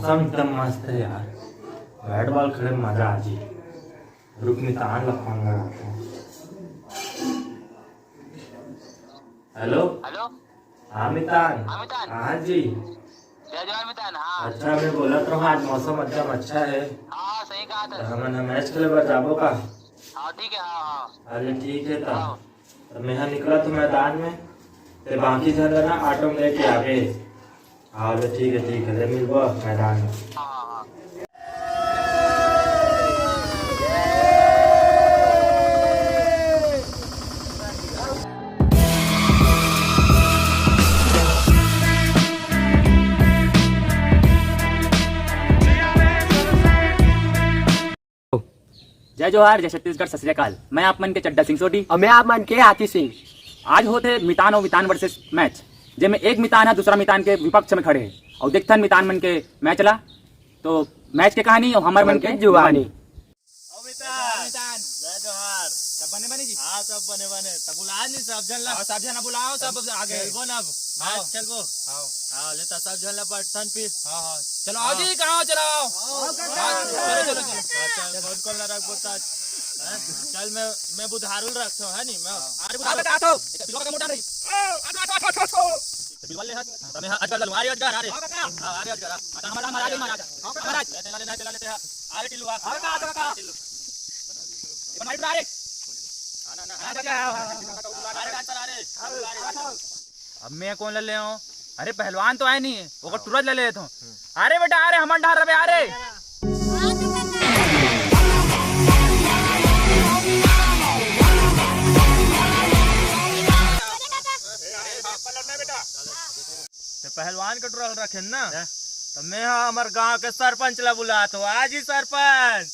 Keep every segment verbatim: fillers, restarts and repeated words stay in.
मौसम एकदम मस्त है यार, बैट बॉल खेले में मजा आ जी। रुक, मितान ला फोन लगाते हैं। हेलो। हेलो। हाँ मितान। हाँ मितान। हाँ जी। जय जोहार मितान। हाँ। अच्छा, मैं बोलत रहूँ, आज मौसम एकदम अच्छा है। हाँ, सही कहा था। तो हमन ह मैच खेले बर जाबो का? हाँ, ठीक है। हाँ, हाँ। अरे ठीक है, तब हाँ। तो मैं ह निकला तो मैदान में, ते बाकी झन ला ना ऑटो में लेके आबे। हाँ, ले ठीक है, ठीक है, ले मिलबो मैदान में। हाँ, हाँ, हाँ। जय जोहार, जय छत्तीसगढ़, सत श्री अकाल। मैं आप मन के चड्डा सिंह सोढी। और मैं आप मन के हाथी सिंह। आज होत हे मितान और मितान वर्सेस मैच, जेमे एक मितान ह दूसरा मितान के विपक्ष में खड़े हे। और देखथन मितान मन के मैच ला, तो मैच के कहानी और हमर मन के जुबानी। आओ मितान। मितान। जय जोहार। सब बने बने जी? हाँ, सब बने बने। तब बुला नहीं सब झन ला। हाँ, सब झन बुलाओ, सब आगे। खेलबो ना अब। हाँ। मैच खेलबो। हाँ। हाँ, लेता सब झन ला बैठथन फिर। हाँ, हाँ। चलो, आओ हाँ। जी, कहाँ हो? चलो आओ। आओ, काका। हाँ, चलो, चलो, चलो। हाँ, चल, कौन कौन ला रखबो ता? हैं? चल, मैं, मैं बुधारू रखथो, है नी? मैं हाँ। अरे, बुधारू। काका, आ तो। एक बिलवा का मोटा रही। आ, आ, आ, आ, आ, आ। बिलवा ले हाथ। तमे हाँ, अजगर ला लूँ। अरे, अजगर, अरे। हाँ, काका। हाँ, अरे, अजगर, हाँ। अच्छा, हमारा, हमारा, हमारा। हाँ, काका। हमारा। ले, ले, ले, ले, ले, ले, हाँ। अरे, टिल्लू, हाँ। हाँ, काका, काका। टिल्लू। ये बनाई उठा, अरे। हाँ, ना, ना। हाँ, काका, हाँ, हाँ, हाँ। अरे, काका, अरे। हाँ, काका। अब मैं कौन ले ले हूँ? अरे पहलवान तो आए नहीं, वो हाँ। तुरंत ले लेता हूँ। हम्म। अरे बेटा, अरे हमन डहार रहे, अरे। ते पहलवान के टुरा रखे ना, हैं? तो मैं हा हमर गांव के सरपंच ला बुलात हो, आज ही सरपंच।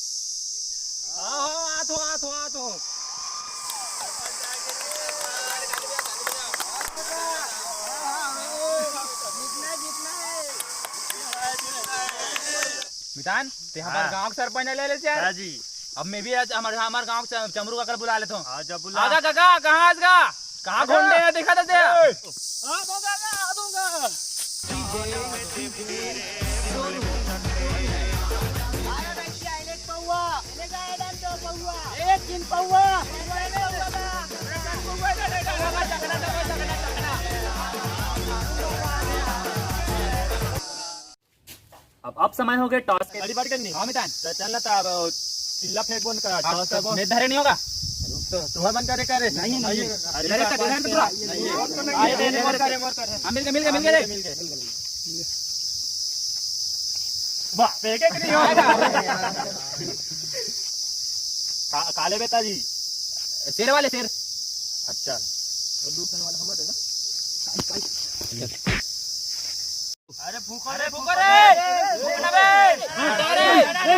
हाँ, हाँ, आत हो, आत हो, आत हो। मितान, ते हमर हाँ। गांव के सरपंच ले ले यार। हाँ जी। अब मैं भी आज हमर, हमर गांव के च-, चमरू काका बुला लेता हूँ। हाँ, जब बुला। आगा काका, कहाँ आज का? कहाँ काका। घोंडे है, दिखा देते हैं। ए। हाँ, दूंगा, दूंगा। अब, अब समय हो गए टॉस के। अरे, बात करनी। हाँ, मितान। तो चल ना, तब टिल्ला फेंकबो न करा, हाँ, टॉस तो करबो। मैं धरे नहीं होगा। रुक तो, तुम्हारा मन करे, करे। नहीं, नहीं। अरे, धरे, धरे, धरे, धरे। नहीं। अरे, नहीं, नहीं, मोर करे, मोर करे। हाँ, मिल गए, मिल गए, मिल गए। मिल गए, मिल गए। वाह, फेंके कि नहीं हो? का-, काले बेटा जी। शेर वाले शेर। अच्छा। तो दूसरे वाला हम है ना। अरे फूको रे, फूको रे। फूकना बे। अरे, अरे, अरे।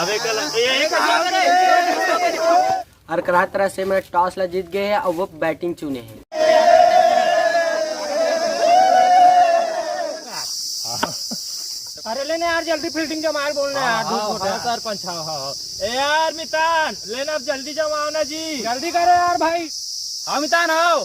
अबे कल, ये, ये और करा तरह से मैं टॉस ला जीत गए हे और वो बैटिंग चुने हे। अरे लेने यार, जल्दी फील्डिंग जमाए बोलना यार, हाँ, धूप हाँ, होता है। हाँ, सरपंच, हाँ, हाँ, हाँ। ए यार मितान, लेना अब जल्दी जमाओ ना जी। जल्दी करो यार भाई। हाँ मितान, आओ।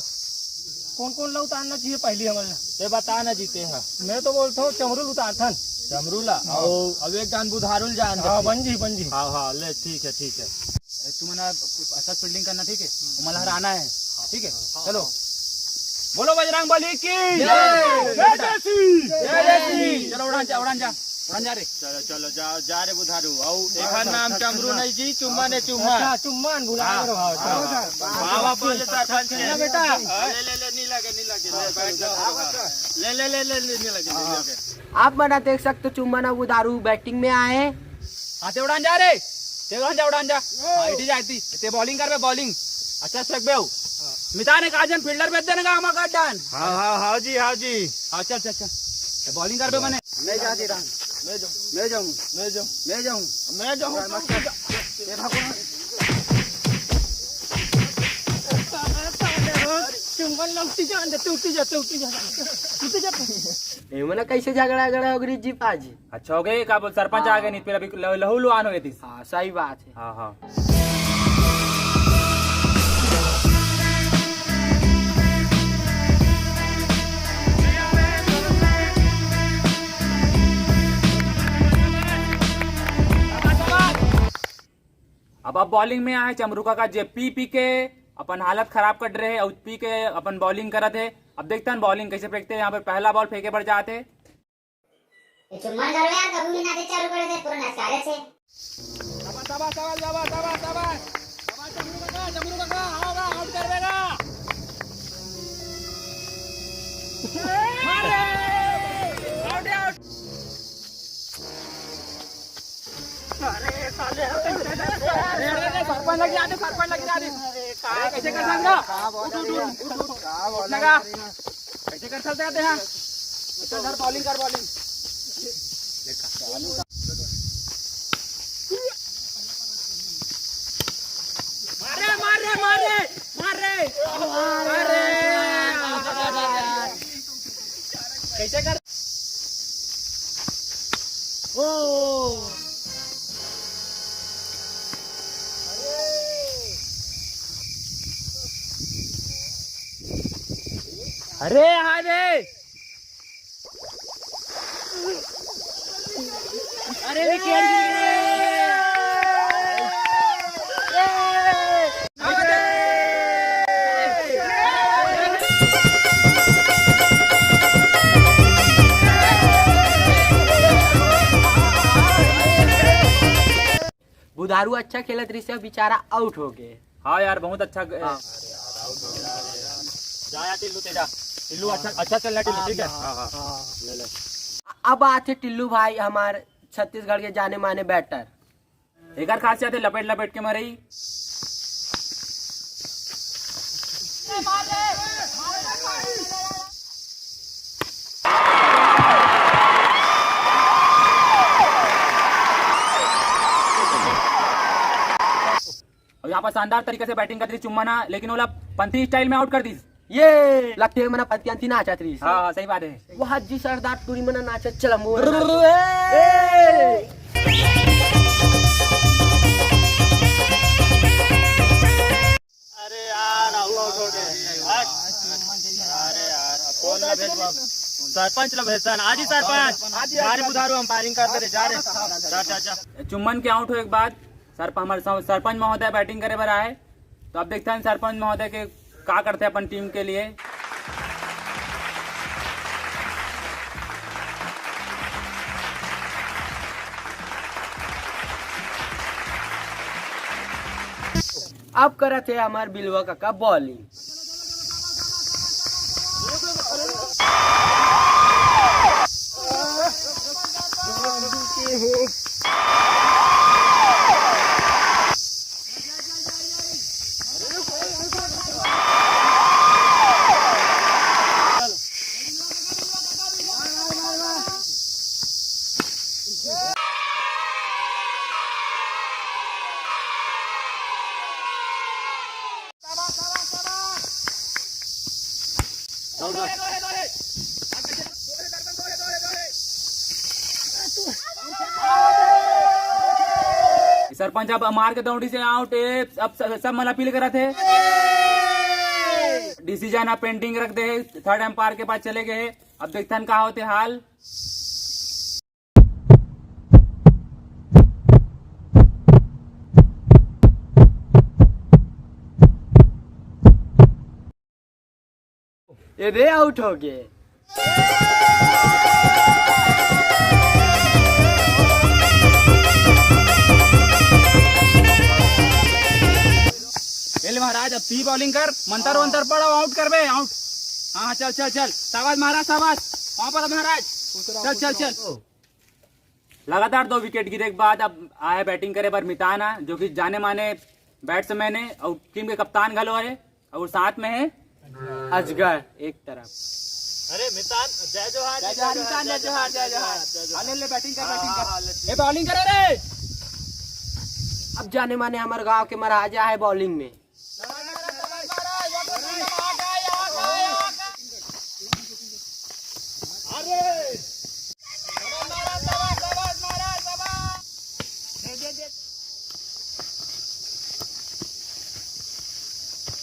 कौन कौन ला उतारना चाहिए पहली हमन ला? ये बता ना जीते हैं। मैं तो बोलता हूँ चमरू ला उतारथन। चमरू ला? हाँ। आओ, अब एक जान बुधारू ला जान हाँ, देते। बन जी, बन जी। हाँ, हाँ, ले, ठीक है, ठीक है। ए, तुमन अच्छा फील्डिंग करना, ठीक है? तुम्हारा हराना है, ठीक है? चलो। बोलो बजरंग बली की। जय। जय जय सिंह। जय जय सिंह। चलो, उड़ान जा, उड़ान जा, उड़ान जा रे। चलो, चलो, जा, जा रे बुधारू। आओ, एक नाम चमरू नहीं जी, चुम्मा ने चुम्मा। अच्छा, चुम्मा ने बुला हाँ। करो, हाँ, चलो। हाँ, हाँ, बोले सरपंच ने। ना बेटा। हाँ, ले, ले, ले, नहीं लगे, नहीं लगे, ले, बैठ जा। ले, ले, ले, ले, ले, नहीं लगे, नहीं लगे। आप मन देख सकते हो, चुम्मा ना बुधारू बैटिंग में आए। हाँ, ते उड़ान जा रे, ते उड़ान जा, उड़ान जा। हाँ, इठी जा, इठी। ते बॉलिंग करबे, बॉलिंग। अच्छा, फेंकबे हो। मितान एक आजन फील्डर भेज देना का, हम कर डान। हाँ, हाँ, हाँ जी, हाँ जी। हाँ, चल, चल, चल। ते बॉलिंग करबे मने। मैं जा दे रहा हूँ। मैं जाऊँ। मैं जाऊँ। मैं जाऊँ। मैं जाऊँ। मैं जाऊँ। मत कर। ये भागो ना। चुम्बन लौटी जान दे, टूटी जा, टूटी जा, टूटी जा। ए, मना कैसे झगड़ा, झगड़ा हो गई जी पाजी? अच्छा हो गया, ये का बोल, सरपंच आ गए, नहीं तो फिर अभी ल-, लहू लुहान हो गई थी। हाँ, सही बात है। हाँ, हाँ। बॉलिंग में आए चमरू काका, जे पी पी के अपन हालत खराब कर रहे अउ पी के अपन बॉलिंग करत हे। अब देखथन बॉलिंग कैसे फेंकते हैं। यहाँ पे पहला बॉल फेंके बर जात हे। ये चुम्मन घर में यार कभी भी ना दे चालू कर दे, पूरा नचकारे से। शाबाश, शाबाश, शाबाश, शाबाश, शाबाश। शाबाश, चमरू काका, चमरू काका, आओ बा, आउट कर देगा। मार रे! Out, out. अरे साले, अरे, अरे, सरपंच लग जाते, सरपंच लग जाते। अरे, कैसे कर सकता? उठ, उठ, उठ, उठ, उठ। लगा। कैसे कर सकते हैं? इधर बॉलिंग कर, बॉलिंग। मार रे, मार रे, मार रे, मार रे। अरे, कैसे कर? ओ। अरे, अरे। अरे, विकेट गिर गए। बुधारू अच्छा खेलत रहिस, बेचारा आउट हो गए। हाँ यार, बहुत अच्छा ग- हाँ। जा यार टिल्लू, तेजा। टिल्लू, अच्छा, अच्छा चलना टिल्लू, ठीक है? हाँ, हाँ। अब आथे टिल्लू भाई, हमार छत्तीसगढ़ के जाने माने बैटर। एकर खासियत है लपेट लपेट के मरई। अउ यहाँ पर शानदार तरीका से बैटिंग कर दी चुम्मन ह, लेकिन ओला पंथी स्टाइल में आउट कर दी। ये लगथे मन पंथी अंथी नाचत रहिस। हाँ, हाँ, सही बात है। वह जी सरदार टूरी मन नाचत चला मोर। ए! अरे यार, आउट हो गए। हट। अरे यार, अब कौन ला भेजबो? सरपंच ला भेजथन। आ जी सरपंच। भारी बुधारू अंपायरिंग करते रहे, जा रे। जा, जा, जा। चुम्मन के आउट होए के बाद सरप-, हमारे सर-, सरपंच महोदय बैटिंग करे बर आए, तो अब देखते हैं सरपंच महोदय के का करते हैं अपन टीम के लिए। अब करत हे हमार बिलवा काका बॉलिंग। सरपंच अब मार के दौड़ी से आउट। ए, अब स-, सब मन अपील करत हे। डिसीजन अब पेंडिंग रख दे हे, थर्ड अंपायर के पास चले गए हे। अब देखथन का होथे हाल। ये दे आउट हो गए। ए ले महाराज, अब ती बॉलिंग कर, मंतर वंतर पड़ो, आउट कर बे, आउट। हाँ, हाँ, चल, चल, चल, शाबाश महाराज, शाबाश, वहाँ पर महाराज, चल, चल, चल। लगातार दो विकेट गिरे के बाद अब आए बैटिंग करे बर मितान ह, जो कि जाने माने बैट्समैन हे अउ टीम के कप्तान घलो हे अउ साथ में हे अजगर एक तरफ। अरे मितान, जय जोहार, जय जोहार, मितान, जय जोहार, जय जोहार। अले ले बैटिंग कर, बैटिंग कर। हाँ, हाँ, ले। ए बॉलिंग करे रे। अब जाने माने हमर गांव के महाराजा हे बॉलिंग में।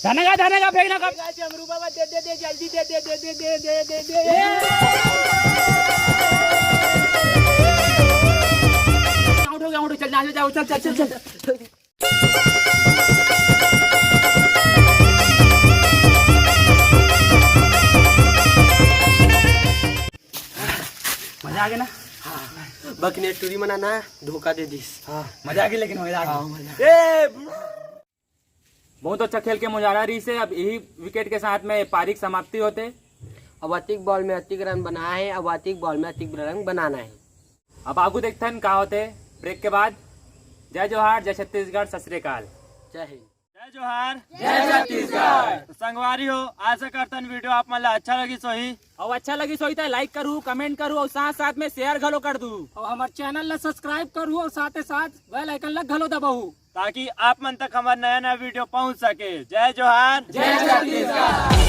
धनेगा, धनेगा, फेंकना कब? चमरू बाबा, दे, दे, दे, जल्दी दे, दे। आउट हो गया, आउट हो, चल, जा, जा, चल, चल, चल, चल। मजा आ गया ना? बकने टूरी मना ना धोखा दे दिस। हाँ, मजा आ गया, लेकिन मजा आ गया। हाँ, मजा। ए, बहुत अच्छा खेल के मुजाहरा रहिस हे। अब यही विकेट के साथ में पारी के समाप्ति होथे। अब अतिक बॉल में अतिक रन बनाए हे, अब अतिक बॉल में अतिक रन बनाना हे। अब आगू देखथन का होथे ब्रेक के बाद। जय जोहार, जय छत्तीसगढ़, सत श्री अकाल। जय हिंद। जय जोहार। जय छत्तीसगढ़। तो संगवारी हो, आशा करथन वीडियो आप मन ला अच्छा लगिस होही। अउ अच्छा लगिस होही त लाइक करहू, कमेंट करहू अउ साथ साथ में शेयर घलो कर दू। अउ हमर चैनल ला सब्सक्राइब करहू अउ साथे साथ बेल आइकन ला घलो दबाहू। ताकि आप मन तक हमर नया नया वीडियो पहुंच सके। जय जोहार। जय छत्तीसगढ़।